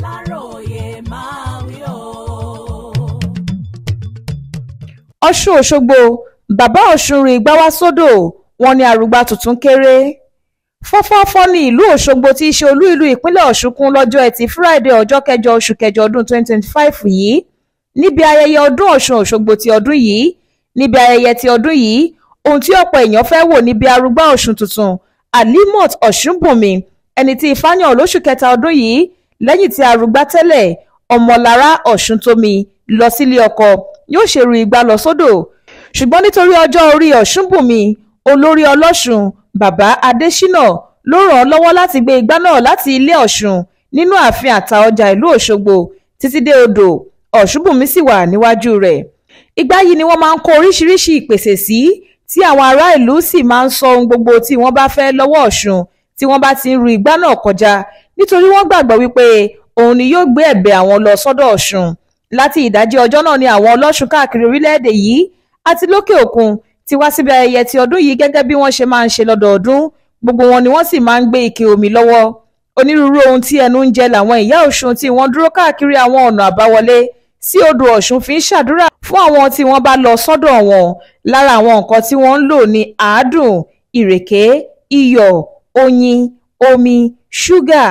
Aláròye máa wí o. Ọ̀ṣun Òṣogbo, bàbá Ọ̀ṣun rí igbá wá sódò, wọn ní arúgbá tuntun kéré. Fọ́fọ́fọ́ ní ìlú Òṣogbo tí í ṣe olú ìlú ìpínlẹ̀ Ọ̀ṣun kún lọ́jọ́ Ẹtì Friday, ọjọ́ kẹjọ oṣù kẹjọ ọdún 2025 yìí, níbi ayẹyẹ ọdún Ọ̀ṣun Òṣogbo ti ọdún yìí. Níbi ayẹyẹ ti ọdún yìí, ohun tí ọ̀pọ̀ èèyàn fẹ́ wò níbi arúgbá Ọ̀ṣun tuntun, Alimot Ọ̀ṣunbùnmi, ẹni tí Ifá yàn lóṣù kẹta ọdún yìí lẹ́yìn tí arúgbá tẹ́lẹ̀ Ọmọlára Ọ̀ṣuntómi lọ sílé ọkọ, yóò ṣerú igbá lọ sódò. Ṣùgbọ́n nítorí ọjọ́ orí Ọ̀ṣunbùnmi, olórí ọlọ́ṣun bàbá Adésínà ló ràn án lọ́wọ́ láti gbé igbá náà láti ilé Ọ̀ṣun nínú ààfin Àtaọjà ìlú Òṣogbo títí dé odò. Ọ̀ṣunbùnmi sì wà níwájú rẹ̀. Igbá yìí ni wọ́n máa ń kó oríṣiríṣi ìpèsè sí, tí àwọn ará ìlú sì máa ń sọ ohun gbogbo tí wọ́n bá fẹ́ lọ́wọ́ Ọ̀ṣun tí wọ́n bá ti ń ru igbá náà kọjá, nítorí wọ́n gbàgbọ́ wípé òun ni yóò gbé ẹ̀bẹ̀ àwọn lọ sọ́dọ̀ Ọ̀ṣun. Láti ìdájí ọjọ́ náà ni àwọn ọlọ́ṣun káàkiri orílẹ̀-èdè yìí àti lókè òkun ti wá síbi ayẹyẹ ti ọdún yìí gẹ́gẹ́ bí wọ́n ṣe máa ń ṣe lọ́dọọdún. Gbogbo wọn ni wọ́n sì máa ń gbé ike omi lọ́wọ́. Onírúurú ohun tí ẹnu ń jẹ làwọn ìyá Ọ̀ṣun tí wọ́n dúró káàkiri àwọn ọ̀nà àbáwọlé sí odò Ọ̀ṣun fi ń ṣàdúrà fún àwọn tí wọ́n bá lọ sọ́dọ̀ wọn. Lára àwọn nǹkan tí wọ́n ń lò ní àádùn, ìrèké, iyọ̀, oyin, omi, ṣúgà,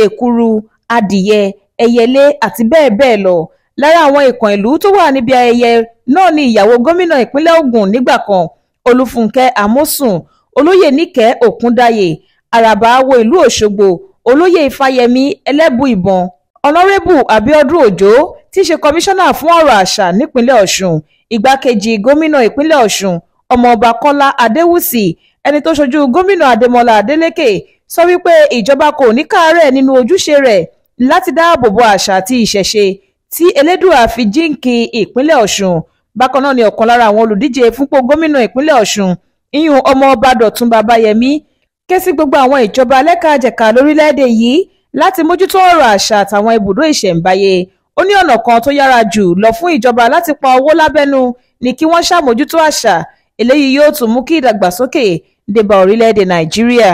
èkuru, adìyẹ, ẹyẹlé àti bẹ́ẹ̀ bẹ́ẹ̀ lọ. Lára àwọn ìkàn ìlú tó wà níbi ayẹyẹ náà ni ìyàwó gómìnà ìpínlẹ̀ Ògùn nígbà kan, Olúfúnkẹ́ Amósùn, olóyè Níkẹ́ Òkúndayè, àràbà awo ìlú Òṣogbo, olóyè Ifáyẹmí Ẹlẹ́bùìbọn, ọ̀nàrẹ́bù Abíọ́dún Òjó tí í ṣe kọmíṣánná fún ọ̀rọ̀ àṣà nípínlẹ̀ Ọ̀ṣun, igbákejì gómìnà ìpínlẹ̀ Ọ̀ṣun, ọmọọba Kọ́lá Adéwùsì, ẹni tó ṣojú gómìnà Adémọlá Adélékè, sọ wípé ìjọba kò ní káàárẹ̀ nínú ojúṣe rẹ̀ láti dáàbò bo àṣà àti ìṣẹ̀ṣe tí Elédùà fi jíǹkí ìpínlẹ̀ Ọ̀ṣun. Bákan náà ni ọ̀kan lára àwọn olùdíje fúnpò gómìnà ìpínlẹ̀ Ọ̀ṣun, iyùn ọmọọba Dọ̀tun Babayẹmí, ké sí gbogbo àwọn ìjọba lẹ́kajẹ̀ka lórílẹ̀‐èdè yìí láti mójútó ọ̀rọ̀ àṣà àtàwọn ibùdó ìṣẹ̀ǹbáyé. Ó ní ọ̀nà kan tó yára jù lọ fún ìjọba láti pa owó lábẹ́nú ni kí wọ́n ṣàmójútó àṣà. Eléyìí yóò tún mú kí ìdàgbàsókè dé bá orílẹ̀-èdè Nàìjíríà.